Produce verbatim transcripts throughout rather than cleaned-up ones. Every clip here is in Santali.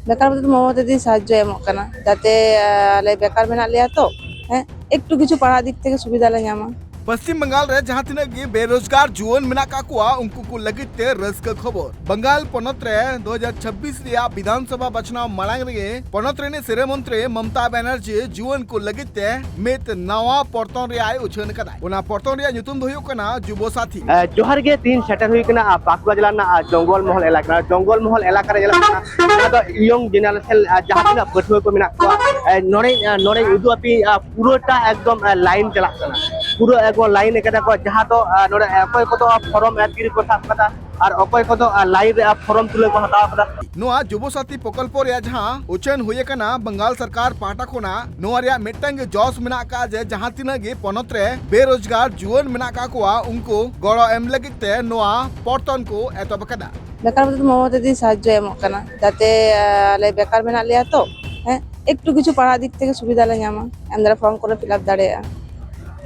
ᱵᱮᱠᱟᱨ ᱵᱚᱞᱛᱮ ᱫᱚ ᱢᱚᱢᱚᱛᱟ ᱫᱤᱫᱤ ᱥᱟᱦᱟᱡᱽᱡᱚᱭ ᱮᱢᱚᱜ ᱠᱟᱱᱟ, ᱡᱟᱛᱮ, ᱟᱸ, ᱟᱞᱮ ᱵᱮᱠᱟᱨ ᱢᱮᱱᱟᱜ ᱞᱮᱭᱟ ᱛᱚ, ᱦᱮᱸ, ᱮᱠᱴᱩ ᱠᱤᱪᱷᱩ ᱯᱟᱲᱦᱟᱜ ᱫᱤᱠ ᱛᱷᱮᱠᱮ ᱥᱩᱵᱤᱫᱷᱟ ᱞᱮ ᱧᱟᱢᱟ᱾ ᱯᱚᱥᱪᱤᱢ ᱵᱟᱝᱜᱟᱞ ᱨᱮ ᱡᱟᱦᱟᱸ ᱛᱤᱱᱟᱹᱜ ᱜᱮ ᱵᱮᱨᱳᱡᱽᱜᱟᱨ ᱡᱩᱣᱟᱹᱱ ᱢᱮᱱᱟᱜ ᱠᱟᱜ ᱠᱚᱣᱟ, ᱩᱱᱠᱩ ᱠᱚ ᱞᱟᱹᱜᱤᱫ ᱛᱮ ᱨᱟᱹᱥᱠᱟᱹ ᱠᱷᱚᱵᱚᱨ᱾ ᱵᱟᱝᱜᱟᱞ ᱯᱚᱱᱚᱛ ᱨᱮ ᱫᱩ ᱦᱟᱡᱟᱨ ᱪᱷᱟᱵᱵᱤᱥ ᱨᱮᱭᱟᱜ ᱵᱤᱫᱷᱟᱱ ᱥᱚᱵᱷᱟ ᱵᱟᱪᱷᱱᱟᱣ ᱢᱟᱲᱟᱝ ᱨᱮᱜᱮ ᱯᱚᱱᱚᱛ ᱨᱤᱱᱤᱡ ᱥᱤᱨᱟᱹ ᱢᱚᱱᱛᱨᱤ ᱢᱚᱢᱚᱛᱟ ᱵᱟᱱᱟᱨᱡᱤ ᱡᱩᱣᱟᱹᱱ ᱠᱚ ᱞᱟᱹᱜᱤᱫ ᱛᱮ ᱢᱤᱫ ᱱᱟᱣᱟ ᱯᱚᱨᱛᱚᱱ ᱨᱮᱭᱟᱜ ᱮ ᱩᱪᱷᱟᱹᱱ ᱠᱟᱫᱟᱭ᱾ ᱚᱱᱟ ᱯᱚᱨᱛᱚᱱ ᱨᱮᱭᱟᱜ ᱧᱩᱛᱩᱢ ᱫᱚ ᱦᱩᱭᱩᱜ ᱠᱟᱱᱟ ᱡᱩᱵᱚ ᱥᱟᱛᱷᱤ᱾ ᱮ, ᱡᱚᱦᱟᱨ ᱜᱮ, ᱛᱤᱦᱤᱧ ᱥᱮᱴᱮᱨ ᱦᱩᱭ ᱠᱟᱱᱟ, ᱟ, ᱵᱟᱸᱠᱩᱲᱟ ᱡᱮᱞᱟ ᱨᱮᱱᱟᱜ, ᱟ, ᱡᱚᱝᱜᱚᱞ ᱢᱚᱦᱚᱞ ᱮᱞᱟᱠᱟ᱾ ᱡᱚᱝᱜᱚᱞ ᱢᱚᱦᱚᱞ ᱮᱞᱟᱠᱟ ᱨᱮ ᱧᱮᱞᱚᱜ ᱠᱟᱱᱟ, ᱡᱟᱦᱟᱸ ᱫᱚ young generation, ᱟ, ᱡᱟᱦᱟᱸ ᱛᱤᱱᱟᱹᱜ ᱯᱟᱹᱴᱷᱩᱣᱟᱹ ᱠᱚ ᱢᱮᱱᱟᱜ ᱠᱚᱣᱟ, ᱮ, ᱱᱚᱰᱮ, ᱟ, ᱱᱚᱰᱮ ᱩᱫᱩᱜ ᱟᱯᱮ, ᱟ, ᱯᱩᱨᱟᱹᱴᱟ ᱮᱠᱫᱚᱢ, ᱟ, line ᱪᱟᱞᱟᱜ ᱠᱟᱱᱟ, ᱯᱩᱨᱟᱹ ᱮᱠᱫᱚᱢ line ᱟᱠᱟᱫᱟ ᱠᱚ, ᱡᱟᱦᱟᱸ ᱫᱚ, ᱟ, ᱱᱚᱰᱮ ᱚᱠᱚᱭ ᱠᱚᱫᱚ form ᱟᱨᱠᱤ ᱨᱮᱠᱚ ᱥᱟᱵ ᱠᱟᱫᱟ, ᱟᱨ ᱚᱠᱚᱭ ᱠᱚᱫᱚ, ᱟ, line ᱨᱮ, ᱟ, form ᱛᱩᱞᱟᱹᱣ ᱠᱚ ᱦᱟᱛᱟᱣ ᱠᱟᱫᱟ᱾ ᱱᱚᱣᱟ ᱡᱩᱵᱚ ᱥᱟᱛᱷᱤ ᱯᱨᱚᱠᱚᱞᱯᱚ ᱨᱮᱭᱟᱜ ᱡᱟᱦᱟᱸ ᱩᱪᱷᱟᱹᱱ ᱦᱩᱭ ᱟᱠᱟᱱᱟ ᱵᱟᱝᱜᱟᱞ ᱥᱚᱨᱠᱟᱨ ᱯᱟᱦᱴᱟ ᱠᱷᱚᱱᱟᱜ, ᱱᱚᱣᱟ ᱨᱮᱭᱟᱜ ᱢᱤᱫᱴᱟᱝ ᱜᱮ ᱡᱚᱥ ᱢᱮᱱᱟᱜ ᱟᱠᱟᱫ ᱡᱮ ᱡᱟᱦᱟᱸ ᱛᱤᱱᱟᱹᱜ ᱜᱮ ᱯᱚᱱᱚᱛ ᱨᱮ ᱵᱮᱨᱳᱡᱽᱜᱟᱨ ᱡᱩᱣᱟᱹᱱ ᱢᱮᱱᱟᱜ ᱟᱠᱟᱫ ᱠᱚᱣᱟ, ᱩᱱᱠᱩ ᱜᱚᱲᱚ ᱮᱢ ᱞᱟᱹᱜᱤᱫ ᱛᱮ ᱱᱚᱣᱟ ᱯᱚᱨᱛᱚᱱ ᱠᱚ ᱮᱛᱚᱦᱚᱵ ᱟᱠᱟᱫᱟ᱾ ᱵᱮᱠᱟᱨ ᱵᱚᱞᱛᱮ ᱫᱚ ᱢᱚᱢᱚᱛᱟ ᱫᱤᱫᱤ ᱥᱟᱦᱟᱡᱽᱡᱚᱭ ᱮᱢᱚᱜ ᱠᱟᱱᱟ, ᱡᱟᱛᱮ, ᱟᱸ, ᱟᱞᱮ ᱵᱮᱠᱟᱨ ᱢᱮᱱᱟᱜ ᱞᱮᱭᱟ ᱛᱚ, ᱦᱮᱸ, ᱮᱠᱴᱩ ᱠᱤᱪᱷᱩ ᱯᱟᱲᱦᱟᱜ ᱫᱤᱠ ᱛᱷᱮᱠᱮ ᱥᱩᱵᱤᱫᱷᱟ ᱞᱮ ᱧᱟᱢᱟ, ᱮᱱᱫᱨᱟ form ᱠᱚᱞᱮ fill up ᱫᱟᱲᱮᱭᱟᱜᱼᱟ,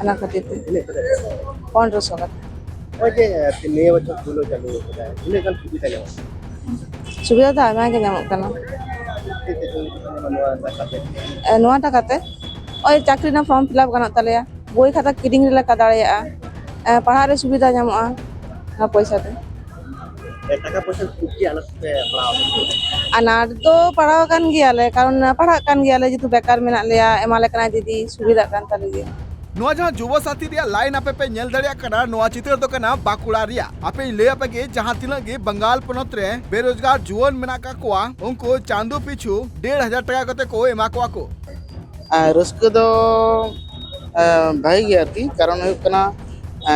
ᱚᱱᱟ ᱠᱷᱟᱹᱛᱤᱨ ᱛᱮ᱾ ᱛᱤᱱᱟᱹᱜ ᱠᱟᱛᱮ? ᱯᱚᱱᱨᱚᱥᱚ ᱠᱟᱛᱮ᱾ ᱱᱚᱜᱼᱚᱭ ᱡᱮ, ᱟᱨᱠᱤ, ᱱᱤᱭᱟᱹ ᱵᱚᱪᱷᱚᱨ ᱯᱩᱭᱞᱩ ᱪᱟᱹᱞᱩ ᱠᱟᱫᱟ, ᱛᱤᱱᱟᱹᱜ ᱜᱟᱱ ᱥᱩᱵᱤᱫᱷᱟ ᱧᱟᱢᱚᱜ ᱠᱟᱱᱟ? ᱥᱩᱵᱤᱫᱷᱟ ᱫᱚ ᱟᱭᱢᱟ ᱜᱮ ᱧᱟᱢᱚᱜ ᱠᱟᱱᱟ᱾ ᱪᱮᱫ ᱪᱮᱫ ᱥᱩᱵᱤᱫᱷᱟ ᱧᱟᱢᱚᱜ ᱠᱟᱱᱟ ᱱᱚᱣᱟ ᱴᱟᱠᱟ ᱛᱮ? ᱮ, ᱱᱚᱣᱟ ᱴᱟᱠᱟ ᱛᱮ ᱳᱭ ᱪᱟᱹᱠᱨᱤ ᱨᱮᱱᱟᱜ form fill up ᱜᱟᱱᱚᱜ ᱛᱟᱞᱮᱭᱟ, ᱵᱳᱭ ᱠᱷᱟᱛᱟ ᱠᱤᱨᱤᱧ ᱨᱮᱞᱮ ᱞᱮᱠᱟ ᱫᱟᱲᱮᱭᱟᱜᱼᱟ, ᱮ, ᱯᱟᱲᱦᱟᱜ ᱨᱮ ᱥᱩᱵᱤᱫᱷᱟ ᱧᱟᱢᱚᱜᱼᱟ ᱱᱚᱣᱟ ᱯᱚᱭᱥᱟ ᱛᱮ᱾ ᱮ, ᱴᱟᱠᱟ ᱯᱚᱭᱥᱟ ᱠᱷᱩᱵ ᱜᱮ ᱟᱱᱟᱴ ᱯᱮ ᱯᱟᱲᱟᱣ ᱟᱠᱟᱱᱟ? ᱟᱱᱟᱴ ᱫᱚ ᱯᱟᱲᱟᱣ ᱟᱠᱟᱱ ᱜᱮᱭᱟᱞᱮ, ᱠᱟᱨᱚᱱ ᱯᱟᱲᱦᱟᱜ ᱠᱟᱱ ᱜᱮᱭᱟᱞᱮ, ᱡᱮᱦᱮᱛᱩ ᱵᱮᱠᱟᱨ ᱢᱮᱱᱟᱜ ᱞᱮᱭᱟ, ᱮᱢᱟ ᱞᱮ ᱠᱟᱱᱟᱭ ᱫᱤᱫᱤ, ᱥᱩᱵᱤᱫᱷᱟᱜ ᱠᱟᱱ ᱛᱟᱞᱮ ᱜᱮᱭᱟ᱾ ᱱᱚᱣᱟ ᱡᱟᱦᱟᱸ ᱡᱩᱵᱚ ᱥᱟᱛᱷᱤ ᱨᱮᱭᱟᱜ line ᱟᱯᱮ ᱯᱮ ᱧᱮᱞ ᱫᱟᱲᱮᱭᱟᱜ ᱠᱟᱱᱟ, ᱱᱚᱣᱟ ᱪᱤᱛᱟᱹᱨ ᱫᱚ ᱠᱟᱱᱟ ᱵᱟᱸᱠᱩᱲᱟ ᱨᱮᱭᱟᱜ᱾ ᱟᱯᱮᱧ ᱞᱟᱹᱭ ᱟᱯᱮ ᱜᱮ, ᱡᱟᱦᱟᱸ ᱛᱤᱱᱟᱹᱜ ᱜᱮ ᱵᱟᱝᱜᱟᱞ ᱯᱚᱱᱚᱛ ᱨᱮ ᱵᱮᱨᱳᱡᱽᱜᱟᱨ ᱡᱩᱣᱟᱹᱱ ᱢᱮᱱᱟᱜ ᱠᱟᱜ ᱠᱚᱣᱟ, ᱩᱱᱠᱩ ᱪᱟᱸᱫᱳ ᱯᱤᱪᱷᱩ ᱰᱮᱲ ᱦᱟᱡᱟᱨ ᱴᱟᱠᱟ ᱠᱟᱛᱮ ᱠᱚ ᱮᱢᱟ ᱠᱚᱣᱟ ᱠᱚ᱾ ᱟᱨ ᱨᱟᱹᱥᱠᱟᱹ ᱫᱚ, ᱮ, ᱵᱷᱟᱜᱮ ᱜᱮᱭᱟ ᱟᱨᱠᱤ, ᱠᱟᱨᱚᱱ ᱦᱩᱭᱩᱜ ᱠᱟᱱᱟ, ᱮ,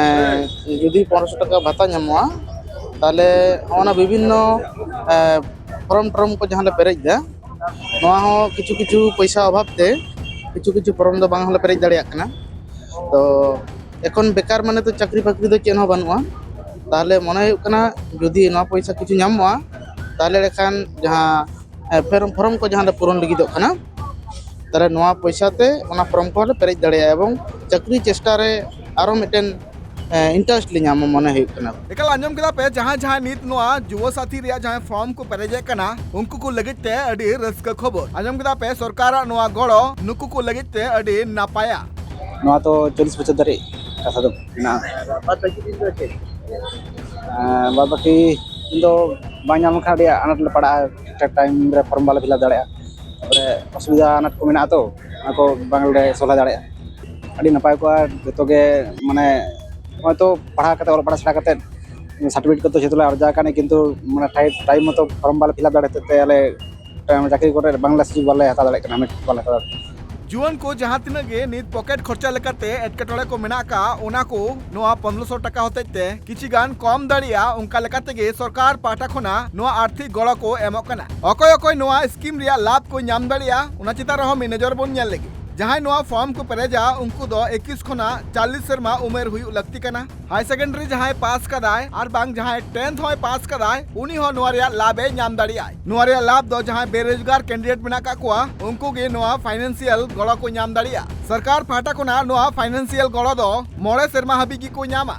ᱡᱩᱫᱤ ᱯᱚᱱᱨᱚᱥᱚ ᱴᱟᱠᱟ ᱵᱷᱟᱛᱟ ᱧᱟᱢᱚᱜᱼᱟ, ᱛᱟᱦᱚᱞᱮ ᱚᱱᱟ ᱵᱤᱵᱷᱤᱱᱱᱚ, ᱮ, form ᱴᱨᱚᱢ ᱠᱚ ᱡᱟᱦᱟᱸ ᱞᱮ ᱯᱮᱨᱮᱡ ᱮᱫᱟ, ᱱᱚᱣᱟ ᱦᱚᱸ ᱠᱤᱪᱷᱩ ᱠᱤᱪᱷᱩ ᱯᱚᱭᱥᱟ ᱚᱵᱷᱟᱵ ᱛᱮ ᱠᱤᱪᱷᱩ ᱠᱤᱪᱷᱩ form ᱫᱚ ᱵᱟᱝ ᱦᱚᱸᱞᱮ ᱯᱮᱨᱮᱡ ᱫᱟᱲᱮᱭᱟᱜ ᱠᱟᱱᱟ᱾ ᱛᱚ ᱮᱠᱷᱚᱱ ᱵᱮᱠᱟᱨ ᱢᱟᱱᱮ ᱛᱚ ᱪᱟᱹᱠᱨᱤ ᱵᱟᱹᱠᱨᱤ ᱫᱚ ᱪᱮᱫ ᱦᱚᱸ ᱵᱟᱹᱱᱩᱜᱼᱟ᱾ ᱛᱟᱦᱚᱞᱮ ᱢᱚᱱᱮ ᱦᱩᱭᱩᱜ ᱠᱟᱱᱟ ᱡᱩᱫᱤ ᱱᱚᱣᱟ ᱯᱚᱭᱥᱟ ᱠᱤᱪᱷᱩ ᱧᱟᱢᱚᱜᱼᱟ, ᱛᱟᱦᱚᱞᱮ ᱮᱸᱰᱮᱠᱷᱟᱱ ᱡᱟᱦᱟᱸ, ᱮ, ᱯᱷᱮᱨᱚᱢ, form ᱠᱚ ᱡᱟᱦᱟᱸ ᱞᱮ ᱯᱩᱨᱚᱱ ᱞᱟᱹᱜᱤᱫᱚᱜ ᱠᱟᱱᱟ, ᱛᱟᱦᱚᱞᱮ ᱱᱚᱣᱟ ᱯᱚᱭᱥᱟ ᱛᱮ ᱚᱱᱟ form ᱠᱚᱦᱚᱸ ᱞᱮ ᱯᱮᱨᱮᱡ ᱫᱟᱲᱮᱭᱟᱜᱼᱟ ᱮᱵᱚᱝ ᱪᱟᱹᱠᱨᱤ ᱪᱮᱥᱴᱟ ᱨᱮ ᱟᱨᱚ ᱢᱤᱫᱴᱮᱱ ᱤᱱᱴᱟᱨᱮᱥᱴ ᱞᱮ ᱧᱟᱢᱟ ᱢᱚᱱᱮ ᱦᱩᱭᱩᱜ ᱠᱟᱱᱟ᱾ ᱮᱠᱟᱞ, ᱟᱸᱡᱚᱢ ᱠᱮᱫᱟ ᱯᱮ, ᱡᱟᱦᱟᱸᱭ ᱡᱟᱦᱟᱸᱭ ᱱᱤᱛ ᱱᱚᱣᱟ ᱡᱩᱵᱚ ᱥᱟᱛᱷᱤ ᱨᱮᱭᱟᱜ ᱡᱟᱦᱟᱸᱭ ᱯᱷᱚᱨᱢ ᱠᱚ ᱯᱮᱨᱮᱡᱮᱫ ᱠᱟᱱᱟ, ᱩᱱᱠᱩ ᱠᱚ ᱞᱟᱹᱜᱤᱫ ᱛᱮ ᱟᱹᱰᱤ ᱨᱟᱹᱥᱠᱟᱹ ᱠᱷᱚᱵᱚᱨ᱾ ᱟᱸᱡᱚᱢ ᱠᱮᱫᱟ ᱯᱮ, ᱥᱚᱨᱠᱟᱨᱟᱜ ᱱᱚᱣᱟ ᱜᱚᱲᱚ ᱱᱩᱠᱩ ᱠᱚ ᱞᱟᱹᱜᱤᱫ ᱛᱮ ᱟᱹᱰᱤ ᱱᱟᱯᱟᱭᱟ᱾ ᱱᱚᱣᱟ ᱫᱚ ᱪᱚᱞᱞᱤᱥ ᱵᱚᱪᱷᱚᱨ ᱫᱷᱟᱹᱨᱤᱡ ᱠᱟᱛᱷᱟ ᱫᱚ ᱢᱮᱱᱟᱜᱼᱟ᱾ ᱵᱟᱫ ᱵᱟᱹᱠᱤ ᱫᱤᱱ ᱫᱚ ᱪᱮᱫ? ᱮᱸ, ᱵᱟᱫ ᱵᱟᱹᱠᱤ ᱫᱤᱱ ᱫᱚ ᱵᱟᱝ ᱧᱟᱢ ᱞᱮᱠᱷᱟᱱ ᱟᱹᱰᱤ ᱟᱱᱟᱴ ᱞᱮ ᱯᱟᱲᱟᱜᱼᱟ, ᱴᱷᱤᱠ ᱴᱷᱟᱠ ᱴᱟᱭᱤᱢ ᱨᱮ ᱯᱷᱚᱨᱢ ᱵᱟᱞᱮ ᱯᱷᱤᱞᱟᱯ ᱫᱟᱲᱮᱭᱟᱜᱼᱟ, ᱛᱟᱨᱯᱚᱨᱮ ᱚᱥᱩᱵᱤᱫᱷᱟ ᱟᱱᱟᱴ ᱠᱚ ᱢᱮᱱᱟᱜᱼᱟ ᱛᱚ, ᱚᱱᱟ ᱠᱚ ᱵᱟᱝᱞᱮ ᱥᱚᱞᱦᱮ ᱫᱟᱲᱮᱭᱟᱜᱼᱟ᱾ ᱟᱹᱰᱤ ᱱᱟᱯᱟᱭ ᱠᱚᱜᱼᱟ ᱡᱚᱛᱚ ᱜᱮ, ᱢᱟᱱᱮ ᱦᱚᱭᱛᱳ ᱯᱟᱲᱦᱟᱣ ᱠᱟᱛᱮ, ᱚᱞᱚᱜ ᱯᱟᱲᱦᱟᱜ ᱥᱮᱬᱟ ᱠᱟᱛᱮ ᱥᱟᱨᱴᱤᱯᱷᱤᱠᱮᱴ ᱠᱚᱫᱚ ᱡᱚᱛᱚ ᱞᱮ ᱟᱨᱡᱟᱣ ᱟᱠᱟᱫ, ᱠᱤᱱᱛᱩ ᱢᱟᱱᱮ ᱴᱟᱭᱤᱢ, ᱴᱟᱭᱤᱢ ᱢᱚᱛᱚ ᱯᱷᱚᱨᱢ ᱵᱟᱞᱮ ᱯᱷᱤᱞᱟᱯ ᱫᱟᱲᱮ ᱦᱚᱛᱮᱡ ᱛᱮ ᱟᱞᱮ ᱪᱟᱹᱠᱨᱤ ᱠᱚᱨᱮ ᱵᱟᱝᱞᱮ ᱥᱩᱡᱳᱜᱽ ᱵᱟᱞᱮ ᱦᱟᱛᱟᱣ ᱫᱟᱲᱮᱭᱟᱜ ᱠᱟᱱᱟ, ᱦᱟᱢᱮᱴ ᱵᱟᱞᱮ ᱦᱟᱛᱟᱣ ᱫᱟᱲᱮᱭᱟᱜ ᱠᱟᱱᱟ᱾ ᱡᱩᱣᱟᱹᱱ ᱠᱚ ᱡᱟᱦᱟᱸ ᱛᱤᱱᱟᱹᱜ ᱜᱮ ᱱᱤᱛ ᱯᱚᱠᱮᱴ ᱠᱷᱚᱨᱪᱟ ᱞᱮᱠᱟᱛᱮ ᱮᱴᱠᱮᱴᱚᱬᱮ ᱠᱚ ᱢᱮᱱᱟᱜ ᱟᱠᱟᱫ, ᱚᱱᱟ ᱠᱚ ᱱᱚᱣᱟ ᱯᱚᱱᱫᱽᱨᱚᱥᱚ ᱴᱟᱠᱟ ᱦᱚᱛᱮᱡ ᱛᱮ ᱠᱤᱪᱷᱤ ᱜᱟᱱ ᱠᱚᱢ ᱫᱟᱲᱮᱭᱟᱜᱼᱟ, ᱚᱱᱠᱟ ᱞᱮᱠᱟ ᱛᱮᱜᱮ ᱥᱚᱨᱠᱟᱨ ᱯᱟᱦᱴᱟ ᱠᱷᱚᱱᱟᱜ ᱱᱚᱣᱟ ᱟᱨᱛᱷᱤᱠ ᱜᱚᱲᱚ ᱠᱚ ᱮᱢᱚᱜ ᱠᱟᱱᱟ᱾ ᱚᱠᱚᱭ ᱚᱠᱚᱭ ᱱᱚᱣᱟ ᱥᱠᱤᱢ ᱨᱮᱭᱟᱜ ᱞᱟᱵᱷ ᱠᱚ ᱧᱟᱢ ᱫᱟᱲᱮᱭᱟᱜᱼᱟ, ᱚᱱᱟ ᱪᱮᱛᱟᱱ ᱨᱮᱦᱚᱸ ᱢᱤᱫ ᱱᱚᱡᱚᱨ ᱵᱚᱱ ᱧᱮᱞ ᱞᱮᱜᱮ᱾ ᱡᱟᱦᱟᱸᱭ ᱱᱚᱣᱟ ᱯᱷᱚᱨᱢ ᱠᱚ ᱯᱮᱨᱮᱡᱟ, ᱩᱱᱠᱩ ᱫᱚ ᱮᱠᱩᱥ ᱠᱷᱚᱱᱟᱜ ᱪᱚᱞᱞᱤᱥ ᱥᱮᱨᱢᱟ ᱩᱢᱮᱨ ᱦᱩᱭᱩᱜ ᱞᱟᱹᱠᱛᱤ ᱠᱟᱱᱟ᱾ ᱦᱟᱭ ᱥᱮᱠᱮᱱᱰᱟᱨᱤ ᱡᱟᱦᱟᱸᱭ ᱯᱟᱥ ᱠᱟᱫᱟᱭ ᱟᱨ ᱵᱟᱝ ᱡᱟᱦᱟᱸᱭ ᱴᱮᱱᱛᱷ ᱦᱚᱸᱭ ᱯᱟᱥ ᱠᱟᱫᱟᱭ, ᱩᱱᱤ ᱦᱚᱸ ᱱᱚᱣᱟ ᱨᱮᱭᱟᱜ ᱞᱟᱵᱷ ᱮ ᱧᱟᱢ ᱫᱟᱲᱮᱭᱟᱜᱼᱟᱭ᱾ ᱱᱚᱣᱟ ᱨᱮᱭᱟᱜ ᱞᱟᱵᱷ ᱫᱚ ᱡᱟᱦᱟᱸᱭ ᱵᱮᱨᱳᱡᱽᱜᱟᱨ ᱠᱮᱱᱰᱤᱰᱮᱴ ᱢᱮᱱᱟᱜ ᱠᱟᱜ ᱠᱚᱣᱟ, ᱩᱱᱠᱩ ᱜᱮ ᱱᱚᱣᱟ ᱯᱷᱟᱭᱱᱟᱱᱥᱤᱭᱟᱞ ᱜᱚᱲᱚ ᱠᱚ ᱧᱟᱢ ᱫᱟᱲᱮᱭᱟᱜᱼᱟ᱾ ᱥᱚᱨᱠᱟᱨ ᱯᱟᱦᱴᱟ ᱠᱷᱚᱱᱟᱜ ᱱᱚᱣᱟ ᱯᱷᱟᱭᱱᱟᱱᱥᱤᱭᱟᱞ ᱜᱚᱲᱚ ᱫᱚ ᱢᱚᱬᱮ ᱥᱮᱨᱢᱟ ᱦᱟᱹᱵᱤᱡ ᱜᱮᱠᱚ ᱧᱟᱢᱟ᱾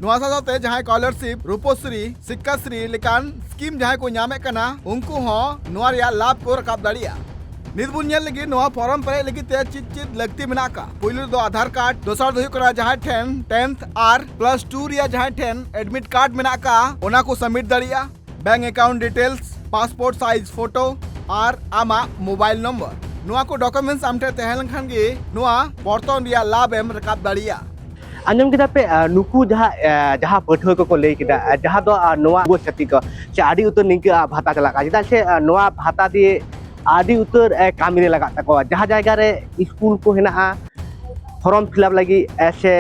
ᱱᱚᱣᱟ ᱥᱟᱶ ᱥᱟᱶᱛᱮ ᱡᱟᱦᱟᱸᱭ ᱥᱠᱚᱞᱟᱨᱥᱤᱯ, ᱨᱩᱯᱚᱥᱨᱤ, ᱥᱤᱠᱠᱟᱥᱨᱤ ᱞᱮᱠᱟᱱ ᱥᱠᱤᱢ ᱡᱟᱦᱟᱸᱭ ᱠᱚ ᱧᱟᱢᱮᱫ ᱠᱟᱱᱟ, ᱩᱱᱠᱩ ᱦᱚᱸ ᱱᱚᱣᱟ ᱨᱮᱭᱟᱜ ᱞᱟᱵᱷ ᱠᱚ ᱨᱟᱠᱟᱵ ᱫᱟᱲᱮᱭᱟᱜᱼᱟ᱾ ᱱᱤᱛ ᱵᱚᱱ ᱧᱮᱞ ᱞᱟᱹᱜᱤᱫ ᱱᱚᱣᱟ ᱯᱷᱚᱨᱚᱢ ᱯᱮᱨᱮᱡ ᱞᱟᱹᱜᱤᱫ ᱛᱮ ᱪᱮᱫ ᱪᱮᱫ ᱞᱟᱹᱠᱛᱤ ᱢᱮᱱᱟᱜ ᱟᱠᱟᱫ᱾ ᱯᱳᱭᱞᱳ ᱨᱮᱫᱚ ᱟᱫᱷᱟᱨ ᱠᱟᱨᱰ, ᱫᱚᱥᱟᱨ ᱫᱚ ᱦᱩᱭᱩᱜ ᱠᱟᱱᱟ ᱡᱟᱦᱟᱸᱭ ᱴᱷᱮᱱ ᱴᱮᱱᱛᱷ ᱟᱨ ᱯᱞᱟᱥ ᱴᱩ ᱨᱮᱭᱟᱜ ᱡᱟᱦᱟᱸᱭ ᱴᱷᱮᱱ ᱮᱰᱢᱤᱴ ᱠᱟᱨᱰ ᱢᱮᱱᱟᱜ ᱟᱠᱟᱫ, ᱚᱱᱟ ᱠᱚ ᱥᱟᱵᱢᱤᱴ ᱫᱟᱲᱮᱭᱟᱜᱼᱟ᱾ Bank account details, passport size photo ᱟᱨ ᱟᱢᱟᱜ ᱢᱳᱵᱟᱭᱤᱞ ᱱᱚᱢᱵᱚᱨ, ᱱᱚᱣᱟ ᱠᱚ ᱰᱚᱠᱩᱢᱮᱱᱴᱥ ᱟᱢ ᱴᱷᱮᱱ ᱛᱟᱦᱮᱸ ᱞᱮᱱᱠᱷᱟᱱ ᱜᱮ ᱱᱚᱣᱟ ᱯᱚᱨᱛᱚᱱ ᱨᱮᱭᱟᱜ ᱞᱟᱵᱷ ᱮᱢ ᱨᱟᱠᱟᱵ ᱫᱟᱲᱮᱭᱟᱜᱼᱟ᱾ ᱟᱸᱡᱚᱢ ᱠᱮᱫᱟ ᱯᱮ, ᱟᱸ, ᱱᱩᱠᱩ ᱡᱟᱦᱟᱸ, ᱟᱸ, ᱡᱟᱦᱟᱸ ᱯᱟᱹᱴᱷᱩᱣᱟᱹ ᱠᱚᱠᱚ ᱞᱟᱹᱭ ᱠᱮᱫᱟ, ᱟᱸ, ᱡᱟᱦᱟᱸ ᱫᱚ, ᱟᱸ, ᱱᱚᱣᱟ ᱟᱵᱚ ᱪᱷᱟᱹᱛᱤᱠ ᱠᱚ ᱥᱮ ᱟᱹᱰᱤ ᱩᱛᱟᱹᱨ ᱱᱤᱝᱠᱟᱹ, ᱟᱸ, ᱵᱷᱟᱛᱟ ᱪᱟᱞᱟᱜ ᱠᱟᱱᱟ᱾ ᱪᱮᱫᱟᱜ ᱥᱮ, ᱟᱸ, ᱱᱚᱣᱟ ᱵᱷᱟᱛᱟ ᱫᱤᱭᱮ ᱟᱹᱰᱤ ᱩᱛᱟᱹᱨ, ᱟᱸ, ᱠᱟᱹᱢᱤ ᱨᱮ ᱞᱟᱜᱟᱜ ᱛᱟᱠᱚᱣᱟ᱾ ᱡᱟᱦᱟᱸ ᱡᱟᱭᱜᱟ ᱨᱮ ᱥᱠᱩᱞ ᱠᱚ ᱦᱮᱱᱟᱜᱼᱟ, ᱯᱷᱚᱨᱚᱢ ᱯᱷᱤᱞᱟᱯ ᱞᱟᱹᱜᱤᱫ, ᱮ, ᱥᱮ,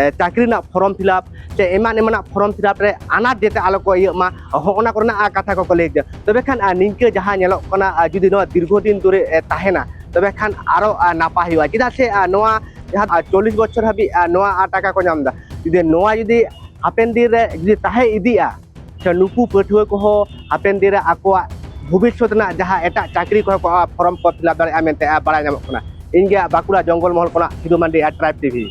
ᱮ, ᱪᱟᱹᱠᱨᱤ ᱨᱮᱱᱟᱜ ᱯᱷᱚᱨᱚᱢ ᱯᱷᱤᱞᱟᱯ ᱥᱮ ᱮᱢᱟᱱ ᱮᱢᱟᱱᱟᱜ ᱯᱷᱚᱨᱚᱢ ᱯᱷᱤᱞᱟᱯ ᱨᱮ ᱟᱱᱟᱴ ᱡᱟᱛᱮ ᱟᱞᱚ ᱠᱚ ᱤᱭᱟᱹᱜ ᱢᱟ, ᱦᱚᱸᱜᱼᱚ ᱱᱟ ᱠᱚᱨᱮᱱᱟᱜ, ᱟ, ᱠᱟᱛᱷᱟ ᱠᱚᱠᱚ ᱞᱟᱹᱭ ᱜᱮᱭᱟ᱾ ᱛᱚᱵᱮ ᱠᱷᱟᱱ, ᱟ, ᱱᱤᱝᱠᱟᱹ ᱡᱟᱦᱟᱸ ᱧᱮᱞᱚᱜ ᱠᱟᱱᱟ, ᱟ, ᱡᱩᱫᱤ ᱱᱚᱣᱟ ᱫᱤᱨᱜᱷᱚ ᱫᱤᱱ ᱫᱷᱚᱨᱮ, ᱮ, ᱛᱟᱦᱮᱱᱟ, ᱛᱚᱵᱮ ᱠᱷᱟᱱ ᱟᱨᱚ, ᱟ, ᱱᱟᱯᱟᱭ ᱦᱩᱭᱩᱜᱼᱟ᱾ ᱪᱮᱫᱟᱜ ᱥᱮ, ᱟ, ᱱᱚᱣᱟ ᱡᱟᱦᱟᱸ, ᱟ, ᱪᱚᱞᱞᱤᱥ ᱵᱚᱪᱷᱚᱨ ᱦᱟᱹᱵᱤᱡ, ᱟ, ᱱᱚᱣᱟ, ᱟ, ᱴᱟᱠᱟ ᱠᱚ ᱧᱟᱢ ᱮᱫᱟ, ᱡᱩᱫᱤ ᱱᱚᱣᱟ ᱡᱩᱫᱤ ᱦᱟᱯᱮᱱ ᱫᱤᱱ ᱨᱮ ᱡᱩᱫᱤ ᱛᱟᱦᱮᱸ ᱤᱫᱤᱜᱼᱟ, ᱥᱮ ᱱᱩᱠᱩ ᱯᱟᱹᱴᱷᱩᱣᱟᱹ ᱠᱚᱦᱚᱸ ᱦᱟᱯᱮᱱ ᱫᱤᱱ ᱨᱮ ᱟᱠᱚᱣᱟᱜ ᱵᱷᱚᱵᱤᱥᱥᱚᱛ ᱨᱮᱱᱟᱜ ᱡᱟᱦᱟᱸ ᱮᱴᱟᱜ ᱪᱟᱹᱠᱨᱤ ᱠᱚᱦᱚᱸ ᱠᱚ, ᱟ, ᱯᱷᱚᱨᱚᱢ ᱠᱚ ᱯᱷᱤᱞᱟᱯ ᱫᱟᱲᱮᱭᱟᱜᱼᱟ ᱢᱮᱱᱛᱮ, ᱟ, ᱵᱟᱲᱟᱭ ᱧᱟᱢᱚᱜ ᱠᱟᱱᱟ᱾ ᱤᱧ ᱜᱮ ᱵᱟᱸᱠᱩᱲᱟ ᱡᱚᱝᱜᱚᱞ ᱢᱚᱦᱚᱞ ᱠᱷᱚᱱᱟᱜ ᱥᱤᱫᱩ ᱢᱟᱱᱰᱤ, ᱟ, ᱴᱨᱟᱭᱤᱵᱽ ᱴᱤᱵᱷᱤ᱾